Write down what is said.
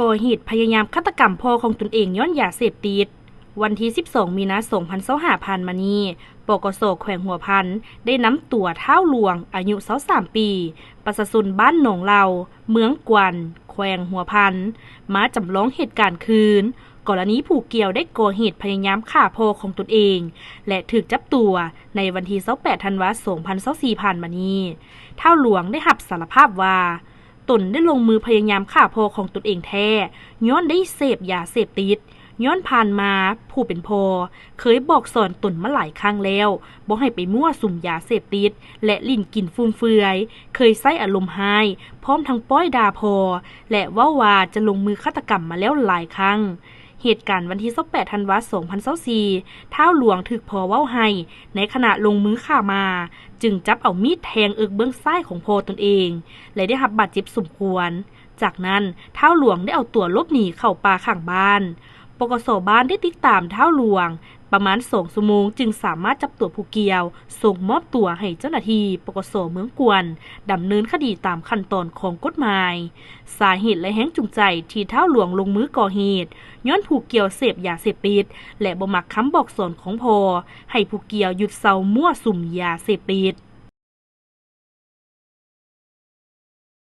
ກໍ່ເຫດພະຍາຍາມຄາດຕະກຳພໍ່ຂອງຕົນເອງຍ້ອນຢາເສບຕິດ. ວັນທີສິບສອງ ມີນາ ສອງພັນຊາວຫ້າ ຜ່ານມານີ້, ປກສ ແຂວງຫົວພັນ ໄດ້ນຳຕົວທ້າວຫຼວງ ອາຍຸຊາວສາມປີ, ປະຊາຊົນບ້ານໜອງເຫຼົ່າ, ເມືອງກວັນ, ແຂວງຫົວພັນ ມາຈຳລອງເຫດການຄືນ ກໍລະນີຜູ້ກ່ຽວໄດ້ກໍ່ເຫດພະຍາຍາມຂ້າພໍ່ຂອງຕົນເອງ ແລະ ຖືກຈັບຕົວໃນວັນທີຊາວແປດ ທັນວາ ສອງພັນຊາວສີ່ ຜ່ານມານີ້. ທ້າວຫຼວງໄດ້ຮັບສາລະພາບວ່າ ຕົນໄດ້ລົງມືພະຍາຍາມຂ້າພໍ່ຂອງຕົນເອງແທ້ ຍ້ອນໄດ້ເສບຢາເສບຕິດ, ຍ້ອນຜ່ານມາຜູ້ເປັນພໍ່ເຄີຍບອກສອນຕົນມາຫຼາຍຄັ້ງແລ້ວ ບໍ່ໃຫ້ໄປມົ້ວສຸມຢາເສບຕິດ ແລະ ຫຼິ້ນກິນຟຸມເຟືອຍ, ເຄີຍໃຊ້ອາລົມຮ້າຍ ພ້ອມທັງປ້ອຍດ່າພໍ່ ແລະ ເວົ້າວ່າຈະລົງມືຄາດຕະກຳມາແລ້ວຫຼາຍຄັ້ງ. ເຫດການວັນທີຊາວແປດ ທັນວາ ສອງພັນຊາວສີ່ ທ້າວຫຼວງຖືກພໍ່ເວົ້າໃຫ້ໃນຂະນະລົງມືຂ້າມາ ຈຶ່ງຈັບເອົາມີດແທງເອິກເບື້ອງຊ້າຍຂອງພໍ່ຕົນເອງ ແລະ ໄດ້ຮັບບາດເຈັບສົມຄວນ. ຈາກນັ້ນ ທ້າວຫຼວງໄດ້ເອົາຕົວຫຼົບໜີເຂົ້າປ່າຂ້າງບ້ານ. ປກສ ບ້ານໄດ້ຕິດຕາມທ້າວຫຼວງປະມານສອງຊົ່ວໂມງ ຈຶ່ງສາມາດຈັບຕົວຜູ້ກ່ຽວສົ່ງມອບຕົວໃຫ້ເຈົ້າໜ້າທີ່ ປກສ ເມືອງກວັນ ດຳເນີນຄະດີຕາມຂັ້ນຕອນຂອງກົດໝາຍ. ສາເຫດ ແລະ ແຮງຈູງໃຈທີ່ທ້າວຫຼວງລົງມືກໍ່ເຫດ ຍ້ອນຜູ້ກ່ຽວເສບຢາເສບຕິດ ແລະ ບໍ່ມັກຄຳບອກສອນຂອງພໍ່ ໃຫ້ຜູ້ກ່ຽວຢຸດເຊົາມົ້ວສຸມຢາເສບຕິດ.